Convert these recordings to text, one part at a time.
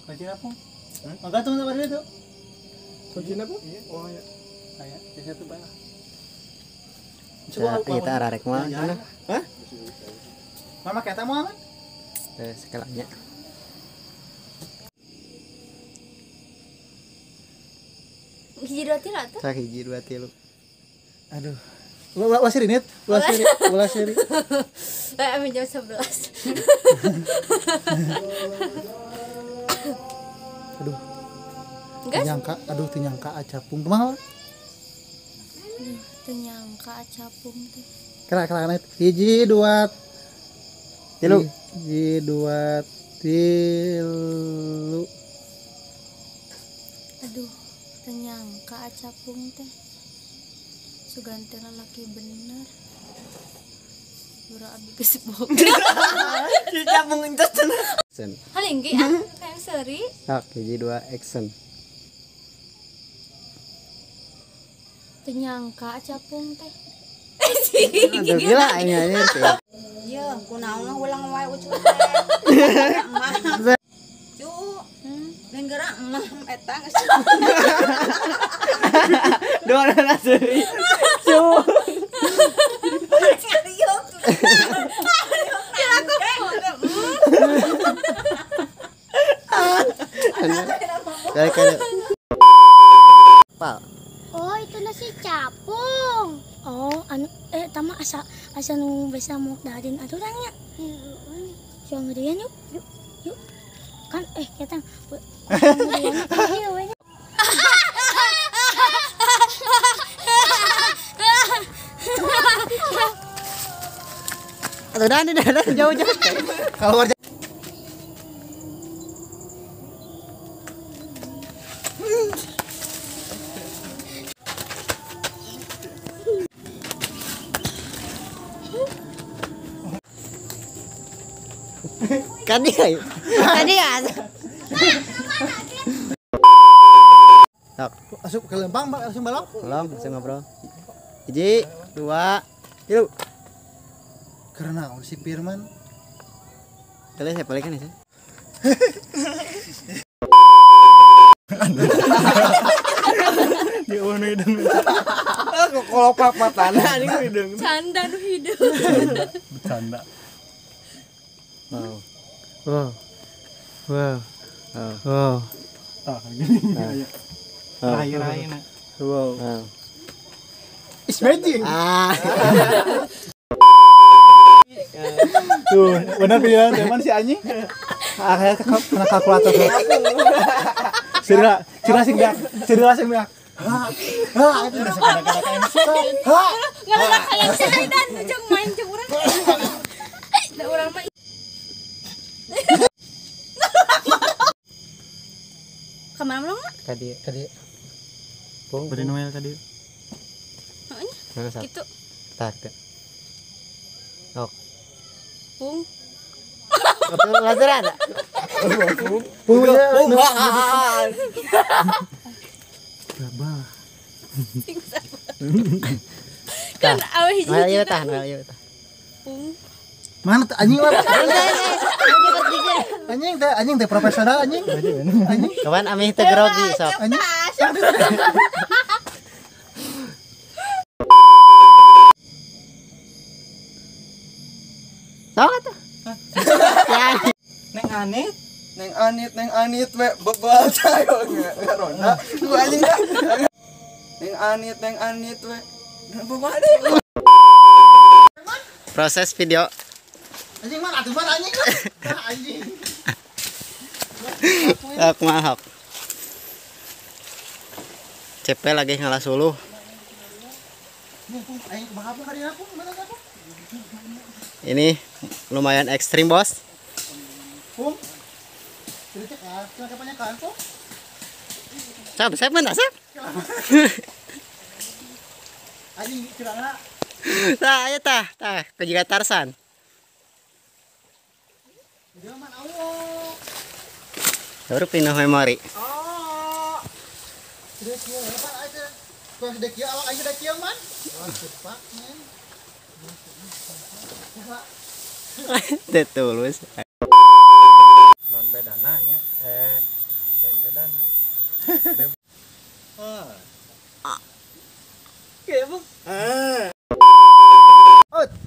Kunci apa? Enggak tuh enggak itu. Kunci apa? Iya, oh ya. Aya, biasa tuh banyak. Coba kita ararek mah. Hah? Mama kita mau kan? Sekelanya. Hiji dua tilu atuh. Sak hiji dua tilu. Aduh. Ulah seri net, ulah seri, ulah seri. Eh, jam 11. Aduh. Nyangka, aduh teu nyangka acapung kumaha? Aduh, teu nyangka acapung teh. Kela net. Hiji dua tilu. Hiji dua tilu. Aduh, teu nyangka acapung teh. Sugan teh lalaki bener. Bura abi geus boga. Si capung entos cenah. Halinggi ah, kayak seri. Sok, hiji dua action. Teu nyangka acapung teh. Aduh gila ini anjir teh. Iya, kunaon mah ulang wae ucu teh. Emah. Cu, lain gerak emah eta geus. Dua nana seuri. Cu. Kali-kali. Pal. Oh, itu nasi capung. Oh, anu tama asa asa nu bisa mau darin aturannya. Heeh. Ngerian yuk. Yuk, yuk. Kan kita ngerian. Aduh, dah, jauh-jauh. Keluar. Kan dia. Kan dia. Sok. Asup ke lempang, Pak, langsung balok. Belum, langsung ngobrol. Hiji, dua, tilu. Karena si Firman. Kalian saya balikan ya, sih. Di ono hidung. Aku kolopak matana ini hidung. Canda nu hidung. Bercanda. Wow. Wow. Wow. Wow. Tah gini. Rai-rai na. Wow. It's magic. Ah. Tuh, benar pilihan teman si anjing. Akhirnya kena kalkulator. Sira, sira sing beak, sira sing beak. Ha, ha, itu udah sekadar-kadar kayak ha. Ngalak hayang saidan jeung main jeung urang. Da urang mah. Ka mana melong? Tadi, tadi. Beri Noel tadi. Heeh. Gitu. Tar, teh. Ok. Pung. Betul laser ada. Pung. Pung. Pung. Gabah. Kan awe hiji. Ayo tahan, ayo tahan. Pung. Mana tuh anjing lah. Anjing teh, anjing teh profesional anjing. Anjing. Kawan amih teh grogi sok. Anjing. Sok atuh. Neng Anit, neng Anit, neng Anit we bebal cayo ronda. Gua anjing dah. Neng Anit, neng Anit we. Bebal deh. Proses video. Anjing mana atuh mana anjing. Anjing. Aku mahak. CP lagi ngalah suluh. Ini lumayan ekstrim, bos. Siap, siap mana, siap? Tah, ayo tah, tah, ke Tarsan. Baru pindah memori. Tulus. Non beda. Bedananya lain bedana.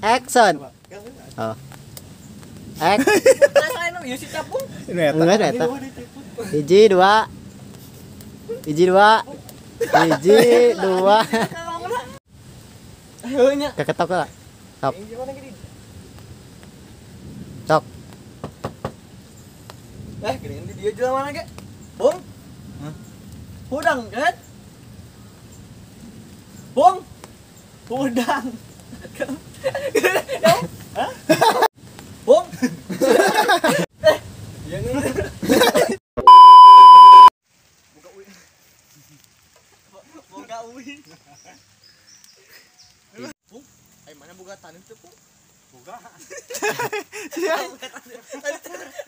Action. Oh. Enggak eta. Hiji dua. Hiji dua. Hiji dua. Keketok lah. Top. Tok. Gini di dia jual mana ge? Bung. Hudang kan? Bung. Hudang. Hah? Bung. Boga uwi. Bung, ai mana boga taneuh teu, Bung? Boga.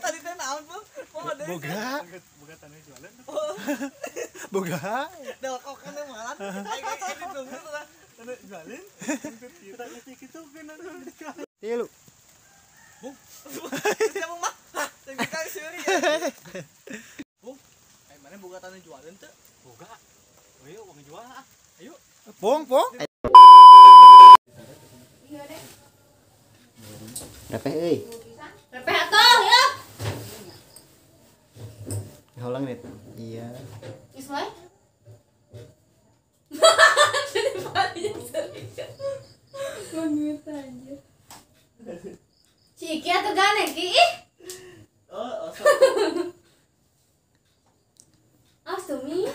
Tadi teh naon, Bung? Boga. Boga taneuh jualan. Boga. Da kok kan malan. Ai kayak ditunggu taneuh jualin. Kita kitu kan. Tilu. Bung. Siapa mah? Hah, kita seuri. Bung, ai mana boga taneuh jualan teu? Boga. Ayo uang jual ah. Ayo. Pong, pong. Repeh euy. Repeh atuh ya. Haulang net. Iya. Geus wae. Banget anjir. Ciki atuh gane ki ih. Oh, oh. Ah, sumi.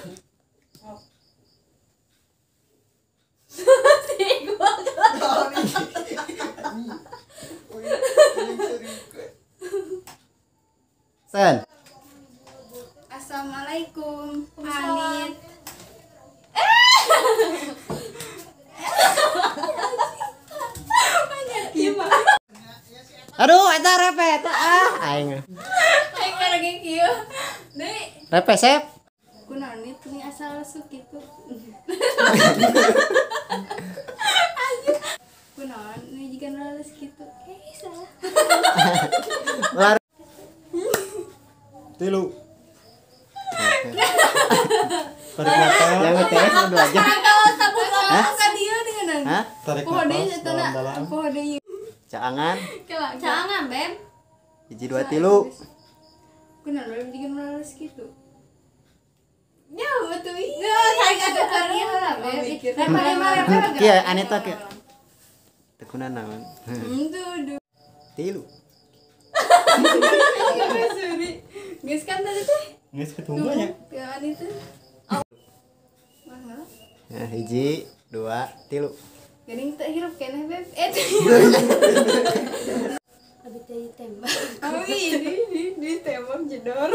Sen. Assalamualaikum. Anit. Aduh, eta repeh eta ah aing. Aing lagi kieu. Deui. Repeh sep. Kunaon nih asal asup kitu. Anjir. Kunaon nih jiga lulus kitu. Salah. Lar. Tilu. Tarik nafas. Yang teh udah aja. Hah? Ka dieu dengan. Hah? Tarik nafas dalam-dalam. Caangan. Caangan, Beb. 1 2 3. Kunaon beb jiga lulus kitu. Ya betul. Ya, tarik atuh ka dieu heula, Beb. Lempar-lempar. Kieu aneh teh kieu. Tekuna naon? Henteu. 3. Geus kan tadi teh? Geus ketunggu nya. Teu aneh teh. Mana? Nah, 1 2 3. Geuning teu hirup keneh, Beb. Abi teh ditembak. Abi ditembak jedor.